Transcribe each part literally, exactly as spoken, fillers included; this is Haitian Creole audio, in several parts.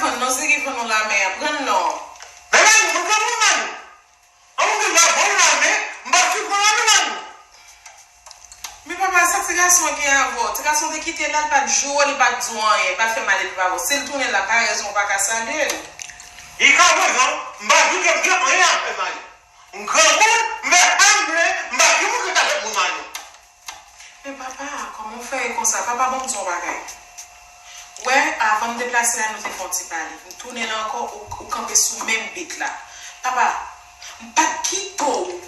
Vann non, Ziggy vann ou lame a, pran l non. Men Manou, mwen pran pou Manou. An moun ki va vann lame, m pa sou pran lame Manou. Men papa, sa ti gason gen avè w? Ti gason te kite l la, li pa t joure w, li pa t di w anyen, li pa t fè mal epi papa w. Si l tounen la, pa rezon w pa ka salye l. Jiskaprezan, m pa di ke m gen anyen a fè Manou. M granmoun, m fè sa m vle, m pa gen moun ki ta fè pou Manou. Men papa, kòman w fè konsa? Papa, ban m di w yon bagay. Wè, avan m deplase la, nou te fè yon ti pale. M tounen la ankò, ou, ou kanpe sou menm bit la. Papa, m pa t kite w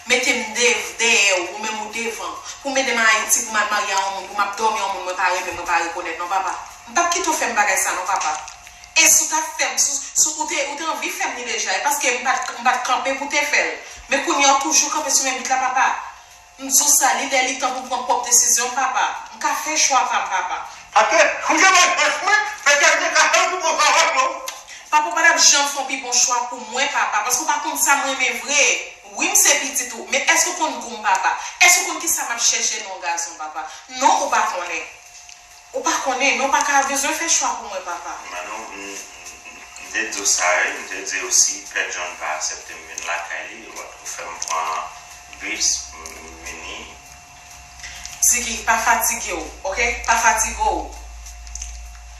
mete m de-, dèyè w, ou menm ou devan, pou m ede m a Ayiti, pou m al marye a yon moun, pou m ap dòmi yon moun mwen pa renmen, mwen pa rekonèt, non, papa. M pa t kite w fè m bagay sa, non, papa. E si w ta fè m, si, si w te, ou te anvi fè m li deja, e paske m pa t, m pa t kanpe pou te fè l. Men kounye a, w toujou kanpe sou menm bit la, papa. M di w sa, li lè li tan pou m pran pwòp desizyon m, papa. M ka fè chwa pa m, papa. Paske, kounye a, mwen, franchman, petèt mwen ka fè pou mwen pa wè non. Papa, w pa t ap janm fè yon pi bon chwa pou mwen, papa, paske w pa konn sa m renmen vre. Wi, m se pitit ou, men èske w konn gou m, papa? Èske w konn kisa m ap chèche nan yon gason, papa? Non, ou pa konnen. Ou pa konnen, men w pa ka bezwen fè chwa pou mwen, papa. Manou, m, m, m, m te di w sa, wi. M te di w si Pè John pa aksepte m vin lakay li, w ap fè m pran bis, m vini. Ziggy, pa fatige w, oke? Pa fatige w.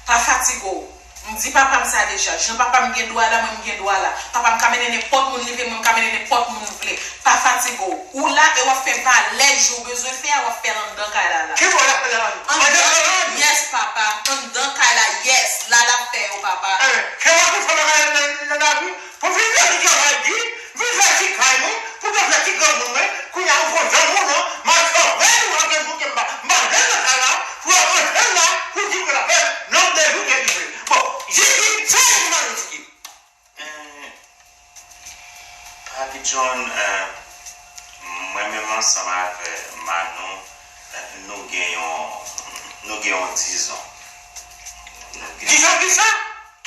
Pa fatige w. M di papa m sa deja. Jan papa m gen dwa la, mwen m gen dwa la. Papa m ka mennen nenpòt moun li vle, mwen m ka mennen nenpòt moun m vle. Pa fatige w. Ou la e w ap fè valè jou w bezwen fè a, w ap fè l anndan kay la la. Ki bò l ap fè la? Anndan, yes, papa. Anndan kay la, yes. La l ap fè yo, papa. Enben, se la pou fè bagay nan, nan, nan lavi. Pou vin fè ti travay di, vin fè ti kay mwen, pou te fè ti granmoun mwen, kounye a ou pran zanmi w non, m ap sove nou antre pou ke m pa, m pa vle nan kay la, pou w ap antre la, pou di ke l ap fè nonm de jou ke li vle. Bon, Ziggy, sa e pou Manou Ziggy. Eh, Papi John, eh, mwen menm ansanm avè Manou, eh, nou gen yon, nou gen yon dizon. Nou gen Dizon kisa?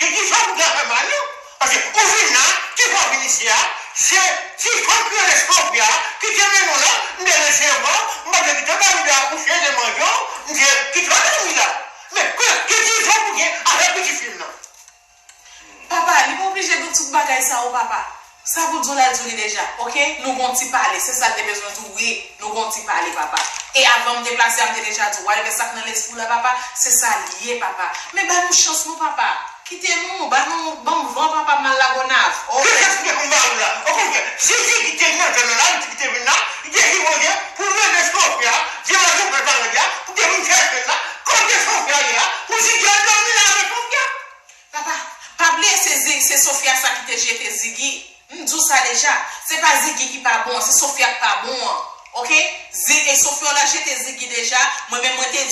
Ki, ki sa pou ta fè mal yo? Paske ou vin la, ki fè w vin isi a, se ti fanm ki rele Sofia ki te mennen w la, m te rele se mò, m pa te kite w ta rive akouche, te manje w, m te kite w ta wi la. Men, ki, ki dizon pou gen avèk pitit fi m nan? Papa, li pa oblije di w tout bagay sa yo, papa. Sa pou di w la di w li deja, oke? Nou gon ti pale, se sa l te bezwen di w, wi, nou gon ti pale, papa. E avan m deplase a, m te deja di w, whatever sa k nan lespri w la, papa, se sa l ye, papa. Men ba nou chans nou, papa. Kite nou, ba nou, ban m van, papa, m al Lagonav. Oke? Kisa ki te konn ba ou la? Okontrè, si Ziggy te nan zòn nan la, li te kite vin la, li te sipoze pou rele Sofia, di madanm pè parèt la, pou te vin chèche l la, kote Sofia ye a, pou Ziggy al dòmi la avèk Sofia. Papa, pa bliye se Zig, se Sofia sa ki te jete Ziggy. M di w sa deja. Se pa Ziggy ki pa bon an, se Sofia k pa bon an. Oke? Zig, e Sofia w la jete Ziggy deja. Mwen menm mwen te